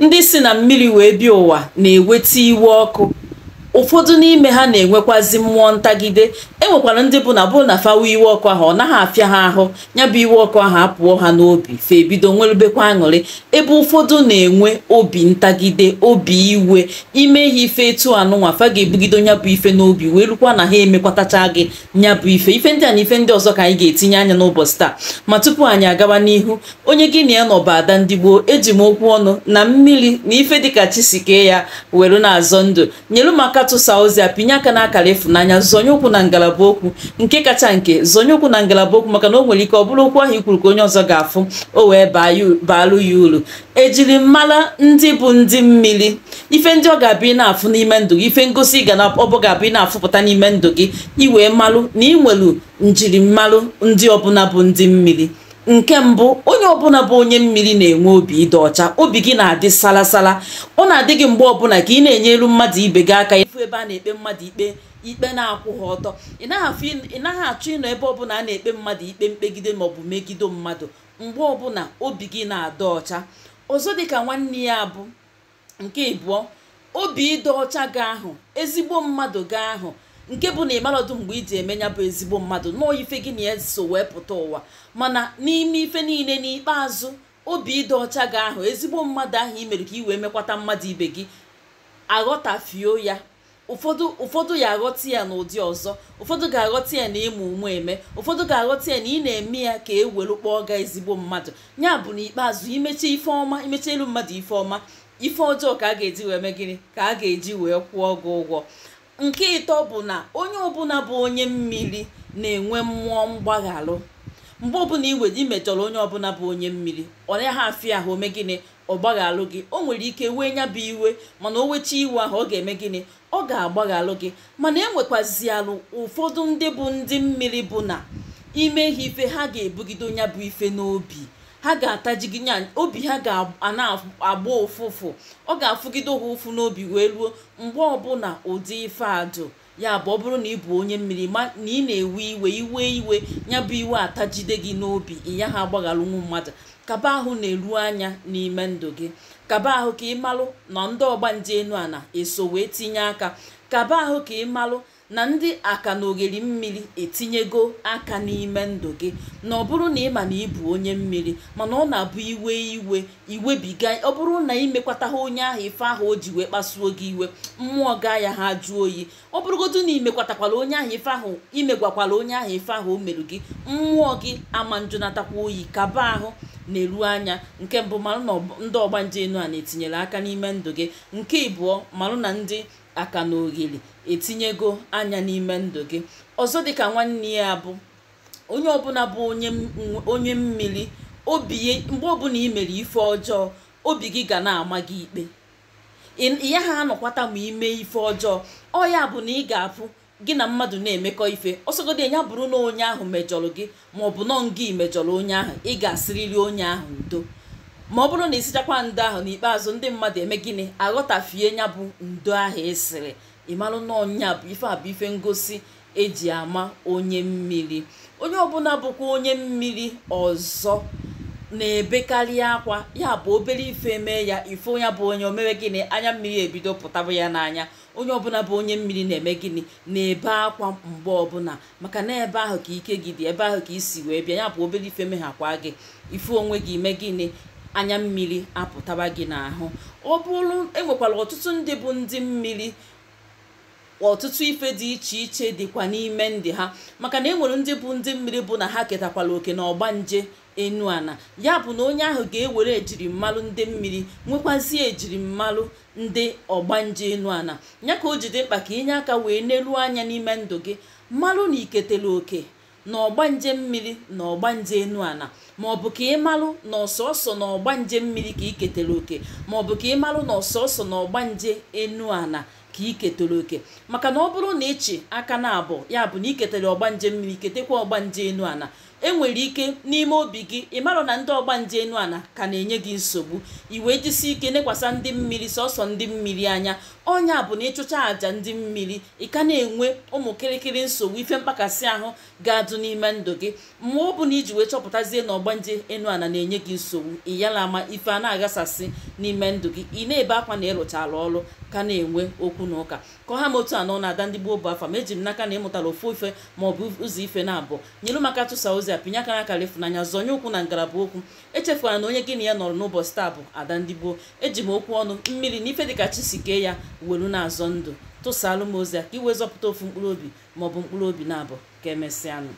Ndị si na mmiri wee bịa ụwa na-eweta iwe ọkụ. Ụfọdụ n'ime ha na-enwekwazi mmụọ ntagide. Enwekwara ndị bụ na bụ na fawa iwe ọkụ ahụ, ọ naghị afịa ha ahụ, ya bụ iwe ọkụ ahụ apụọ ha n'obi, fa ebido nwerubekwa aṅụrị. Ebe ụfọdụ na-enwe obi ntagide, obi iwe, ime ha ife etu anụnwa, fa ga-ebugide ya bụ ife n'obi wee rukwa na ha emekwatacha gị ya bụ ife. Ife ndị a na ife ndị ọzọ ka anyị ga-etinye anya n'ụbọchị taa. Ma tupu anyị agawa n'ihu, onye gị na ya nọ bụ Ada Ndị Gboo. Eji m okwu ọnụ na mmiri na ife dịka chi si kee ya were na-azọ ndụ. Nyelu m aka tụsa ozi a, pinye aka n'akara ịfụnanya, zọnye ụkwụ na ngalaba okwu nke kacha nke, zọnye ụkwụ na ngalaba okwu, maka na o nwere ike ọ bụrụ okwu ahụ i kwuru ka onye ọzọ ga-afụ, o wee baalụ ya uru. Ejiri mara ndị bụ ndị mmiri, ife ndị ọ ga-abụ ị na-afụ n'ime ndụ gị, ife ngosi ga na ọ bụ ga-abụ ị na-afụpụta n'ime ndụ gị, i wee malụ na ị nwere njirimmalụ ndị ọbụla bụ ndị mmiri. Nke mbụ, onye ọbụla bụ onye mmiri na-enwe obi ịdị ọcha. Obi gị na-adị salasala. Ọ na-adị gị mgbe ọbụla ka ị na-enyelu mmadụ ibe gị aka. Ifu ebe a na-ekpe mmadụ ikpe, ikpe na-akwụ ha ọtọ, ị naghị achọ ịnọ ebe ọbụla a na-ekpe mmadụ ikpe mkpegide maọbụ megide mmadụ. Mgbe ọbụla obi gị na-adị ọcha. Ọzọ dịka nwanne ya bụ nke ịbụọ, obi ịdị ọcha gị ahụ, ezigbo mmadụ gị ahụ, nke bụ na ịmarọdụ mgbe iji eme ya bụ ezigbo mmadụ, nọọ ife gị na ya so wee pụta ụwa. Mana n'ime ife niile, n'ikpeazụ, obi ịdị ọcha gị ahụ, ezigbo mmadụ ahụ i mere ka i wee mekwata mmadụ ibe gị, aghọtafio ya. Ụfọdụ ya aghọta ya n'ụdị ọzọ. Ụfọdụ ga-aghọta ya na ịmụ ụmụ eme, ụfọdụ ga-aghọta ya na ị na-eme ya ka e were kpọọ ga ezigbo mmadụ. Ya bụ na ikpeazụ, imecha ife ọma, imecha elu mmadụ ife ọma, ife ọjọọ ka a ga-eji wee mee gịnị? Ka a ga-eji wee kwụọ gị ụgwọ. Nke ịtọ bụ na onye ọbụla bụ onye mmiri na-enwe mmụọ mgbaghalụ. Mgbe ọbụla iwe imejọrọ onye ọbụla bụ onye mmiri, ọ naghị afịa ahụ ome gịnị? Ọ gbaghalụ gị. O nwere ike wee nya bụ iwe, mana o wecha iwe ahụ, ọ ga-eme gịnị? Ọ ga-agbaghalụ gị. Mana enwekwazialụ ụfọdụ ndị bụ ndị mmiri bụ na ime ha ife, ha ga-ebugide onye bụ ife n'obi, ha ga-ataji gị nya obi, ha ga na-agba ụfụfụ, ọ ga-afụgide ha ụfụ n'obi wee ruo mgbe ọbụla ụdị ife adụ ya bụ. Ọ bụrụ na ị bụ onye mmiri ma na ị na-ewe iwe, iwe iwe ya bụ iwe atajide gị n'obi, ị ya ha agbaghalụnwu mmadụ, kaba ahụ na-eru anya n'ime ndụ gị. Kaba ahụ ka ị malụ na ndị ọgbanje enu ana eso wee tinye aka. Kaba ahụ ka ị malụ na ndị aka na ogheri mmiri etinyego aka n'ime ndụ gị. Na ọ bụrụ na ị ma na ị bụ onye mmiri, mana ọ na-abụ iwe iwe iwebiga, ọ bụrụ na imekwata ha onye ahụ ife ahụ o ji wee kpasuo gị iwe, mmụọ gaa ya ha jụọ oyi. Ọ bụrụgodu na imekwatakwala onye ahụ ife ahụ, imegwakwala onye ahụ ife ahụ o merụ gị, mmụọ gị ama njụnatakwa oyi. Kaba ahụ na-eru anya. Nke mbụ, marụ na ndị ọgbanje enu a na-etinyere aka n'ime ndụ gị. Nke ịbụọ, marụ na ndị aka na ogheri etinyego anya n'ime ndụ gị. Ọzọ dịka nwanne ya bụ, onye ọbụla bụ onye mmiri, obi mgbe ọbụla ị mere ife ọjọọ, obi gị ga na-ama gị ikpe. Ya ha anọkwata ma ime ife ọjọọ. Ọ ya bụ na ị ga-afụ gị na mmadụ na-emekọ ife, ọsọgodo ya bụrụ na onye ahụ mejọrọ gị, ma ọ bụ nọ ngị mejọrọ onye ahụ, ị ga-asịrịrị onye ahụ ndo. Ma ọ bụrụ na isichakwa ndo ahụ, n'ikpeazụ ndị mmadụ eme gịnị? Aghọtafie ya bụ ndo ahụ esiri. Ịmalụ na ọnya bụ ife a bụ ife ngosi eji ama onye mmiri. Onye ọbụla bụkwa onye mmiri ọzọ na-ebekarị akwa. Ya bụ obere ife mee ya, ife onye bụ onye omere gịnị? Anya mmiri ebido pụtaba ya n'anya. Onye ọbụla bụ onye mmiri na-eme gịnị? Na-ebe akwa mgbe ọbụla, maka na ebe ahụ ka ike gị dị, ebe ahụ ka isi wee bịa. Ya bụ obere ife meghakwa gị, ife onwe gị ime gịnị? Anya mmiri apụtaba gị n'ahụ. Ọ bụrụ enwekwara ọtụtụ ndị bụ ndị mmiri, ọtụtụ ife dị iche iche dịkwa n'ime ndị ha, maka na enwere ndị bụ ndị mmiri bụ na ha ketakwala oke na ọgbanje enu ana. Ya bụ na onye ahụ ga-ewere ejirimmalụ ndị mmiri, nwekwazie ejirimmalụ ndị ọgbanje enu ana. Ya ka o ji dị mkpa ka inye aka wee neruo anya n'ime ndụ gị, mmalụ na iketela oke na ọgbanje mmiri na ọgbanje enu ana, ma ọ bụ ka ị malụ na ọsọsọ na ọgbanje mmiri ka ị ketara oke, ma ọ bụ ka ị malụ na ọsọsọ na ọgbanje enu ana ka ị ketara oke. Maka na ọ bụrụ na ịchị aka na abụọ, ya bụ na iketere ọgbanje mmiri, ketekwa ọgbanje enu ana. Enwere ike n'ime obi gị ị marọ na ndị ọgbanje enu ana ka na-enye gị nsogbu, i wee jisi ike nekwasa ndị mmiri, sọsọ ndị mmiri anya. Ọnya bụ na ịchụcha àjà ndị mmiri, ị ka na-enwe ụmụ kịrịkịrị nsogbu, ife mkpakasị ahụ ga-adụ n'ime ndụ gị. Mgbe ọ bụ na iji wee chọpụtazie na ọgbanje enu ana na-enye gị nsogbu, ị yala ama ife a na-aghasasị n'ime ndụ gị, ị na-ebe akwa na ịrụchara ọrụ, ka na-enwe okwu na ụka. Ka ọha m otu anọ na-ada ndị gboo bụ afa ma eji m n'aka na ịmụtara ofu ife ma ọ bụ ụzọ ife na-abụ. Nyere m aka tụsa ozi a, pinye aka n'akara ịfụnanya, zọnye ụkwụ na ngalaba okwu. Echefukwara na onye gị na ya nọrọ n'ụbọchị taa bụ Ada Ndị Gboo. Eji m okwu ọnụ mmiri na ife dịka chi si kee ya welu na-azọ ndụ. Tụsaalụ m ozi a ka i wee zọpụta ofu mkpụrụ obi ma ọ bụ mkpụrụ obi na-abụ. Ka emesịanụ.